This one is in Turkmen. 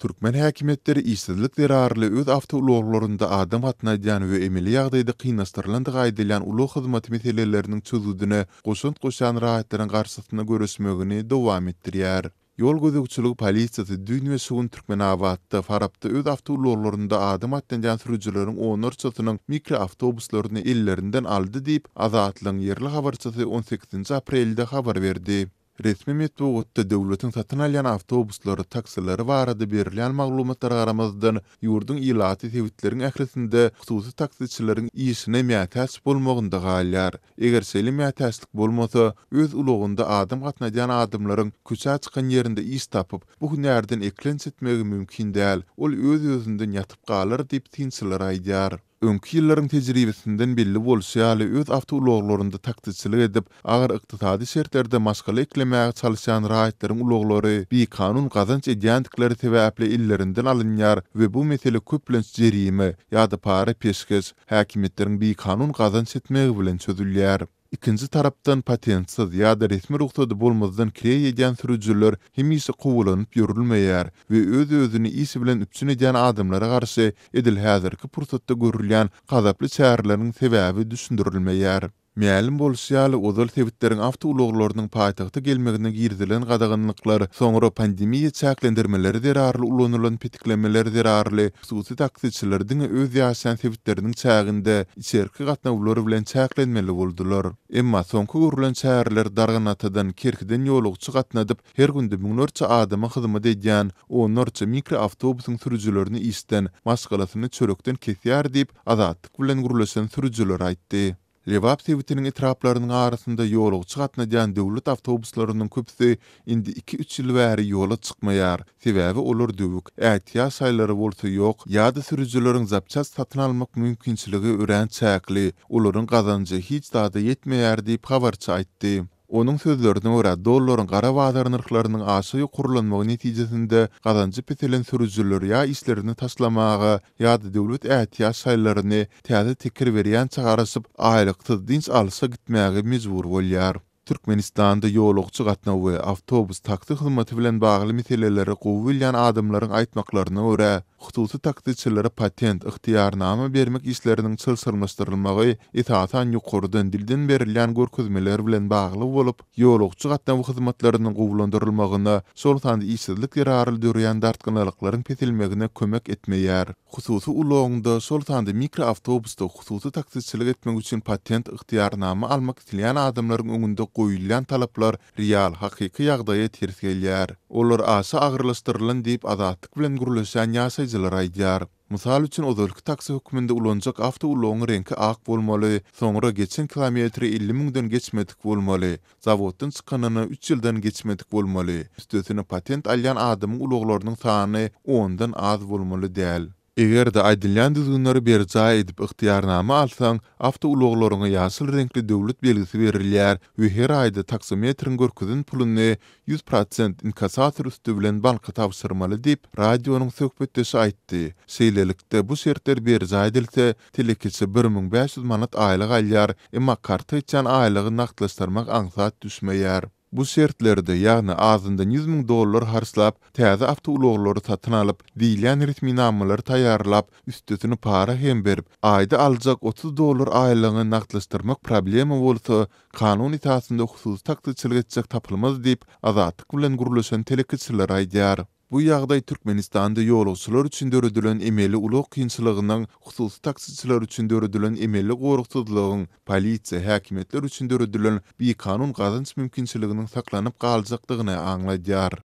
Türkmen häkimiýetleri işsizlik zerarly öz awtoulaglarynda adam gatnadýan we emeli ýagdaýda kynlaşdyrylandygy aýdylýan ulag hyzmaty meseleleriniň çözgüdine goşant goşýan raýatlaryň garşysyna göreşmegini dowam etdirýär. Ýol gözegçiligi polisiýasy düýn we şu gün Türkmenabatda, Farapda öz awtoulaglarynda adam gatnadýan sürüjileriň onlarçasynyň mikroawtobuslaryny ellerinden aldy diýip, Azatlygyň ýerli habarçysy on sekizinji aprelde habar berdi. Resmi metbugatda döwletiň satyn alýan awtobuslary, taksileri barada berilýän maglumatlara garamazdan, ýurduň ilaty sebitleriň ählisinde hususy taksiçileriň işine mätäç bolmagynda galýar. Eger şeýle mätäçlik bolmasa, öz ulagynda adam gatnadýan adamlaryň köçä çykan ýerinde iş tapyp, bu hünärden eklenç etmegi mümkin däl, ol öz-özünden ýatyp galar diýip, synçylar aýdýar. Öňki ýyllaryň tejribesinden belli bolşy ýaly, öz awtoulaglarynda taksiçilik edip, agyr ykdysady şertlerde maşgala eklemäge çalyşýan raýatlaryň ulaglary bikanun gazanç edýändikleri sebäpli ellerinden alynýar we bu mesele köplenç jerime ýa-da para-peşgeş, häkimiýetleriň bikanun gazanç etmegi bilen çözülýär. Ikinji tarapdan, patentsiz ýa-da resmi rugsady bolmazdan kireý edýän sürüjiler hemişe kowalanyp ýörülmeýär we öz-özüni iş bilen üpjün edýän adamlara garşy edil häzirki pursatda görülýän gazaply çäreleriň sebäbi düşündirilmeýär. Mälim bolşy ýaly, ozal sebitleriň awtoulaglarynyň paýtagta gelmegine girizilen gadaganlyklar, soňra pandemiýa çäklendirmeleri zerarly ulanylan petiklemeler zerarly Hususy taksiçiler diňe öz ýaşaýan sebitleriniň çäginde içerki gatnawlar bilen çäklenmeli boldular. Emma soňky görlen çäreler Darganatadan, Kerkiden ýolagçy gatnadyp, her günde müňlerçe adama hyzmat edýän onlarça mikroawtobusyň sürüjilerini işden, maşgalasyny çörekden kesýär diýip, Azatlyk bilen gürleşen sürüjiler aýtdy. Lebap sebitiniň etraplarynyň arasynda ýolagçy gatnadýan döwlet awtobuslarynyň köpüsi indi iki-üç ýyl bäri ýola çykmaýar. Sebäbi olar döwük, ätiýaç şaýlary bolsa ýok ýa-da sürüjileriň zapçast satyn almak mümkinçiligi örän çäkli, olaryň gazanjy hiç zada ýetmeýär diýip, habarçy aýtdy. Onuň sözlerine görä, dollaryň gara bazar nyrhlarynyň aşa ýokarlanmagy netijesinde gazanjy peselen sürüjiler ýa işlerini taşlamaga, ýa-da döwlet ätiýaç şaýlaryny täze teker berýänçä garaşyp, aýlyksyz dynç alşa gitmäge mejbur bolýar. Türkmenistanda ýolagçy gatnawy, awtobus, taksi hyzmaty bilen bagly meseleleri gowy bilýän adamlaryň aýtmaklaryna görä, Hususy taksiçilere patent, ygtyýarnama bermek işleriniň çylşyrymlaşdyrylmagy esasan ýokardan, dilden berilýän görkezmeler bilen bagly bolup, ýolagçy gatnawy hyzmatlarynyň gowulandyrylmagyna, şol sanda işsizlik zerarly döreýän dartgynlylyklaryň peselmegine kömek etmeýär. Hususy ulagyňda, şol sanda mikroawtobusda hususy taksiçilik etmek üçin patent, ygtyýarnama almak isleýän adamlaryň öňünde goýulýan talaplar Real, hakyky ýagdaýa ters gelýär. Olar aşa agyrlaşdyrylan diýip, Azatlyk bilen gürleşen ýaşaýjylar aýdýar. Mysal üçin, ozalky taksi hökmünde ulanjak awtoulagyň reňki ak bolmaly, soňra geçen kilometri 50 müňden geçmedik bolmaly, zawoddan çykanyna üç ýyldan geçmedik bolmaly, üstesine patent alýan adamyň ulaglarynyň sany ondan az bolmaly däl. Eger-de aýdylýan düzgünleri berjaý edip ygtyýarnama alsaň, awtoulaglaryňa ýaşyl reňkli döwlet belgisi berilýär we her aýda taksometriň görkezen puluny 100% inkassator üsti bilen banka tabşyrmaly diýip, radionyň söhbetdeşi aýtdy. Şeýlelikde, bu şertler berjaý edilse, telekeçi 1500 manat aýlyk alýar, emma karta geçýän aýlygy nagtlaşdyrmak aňsat düşmeýär. Bu şertlerde, ýagny azyndan 100 müň dollar harçlap, täze awtoulaglary satyn alyp, diýilýän resminamalary taýýarlap, üstesine para hem berip, aýda aljak 30 dollar aýlygyňy nagtlaşdyrmak problema bolsa, kanun esasynda hususy taksiçilik etjek tapylmaz diýip, Azatlyk bilen gürleşen telekeçiler aýdýar. Bu ýagdaý Türkmenistanda ýolagçylar üçin döredilen emeli ulag kynçylygynyň, hususy taksiçiler üçin döredilen emeli goragsyzlygyň, polisiýa, häkimiýetler üçin döredilen bikanun gazanç mümkinçiliginiň saklanyp galjakdygyny aňladýar.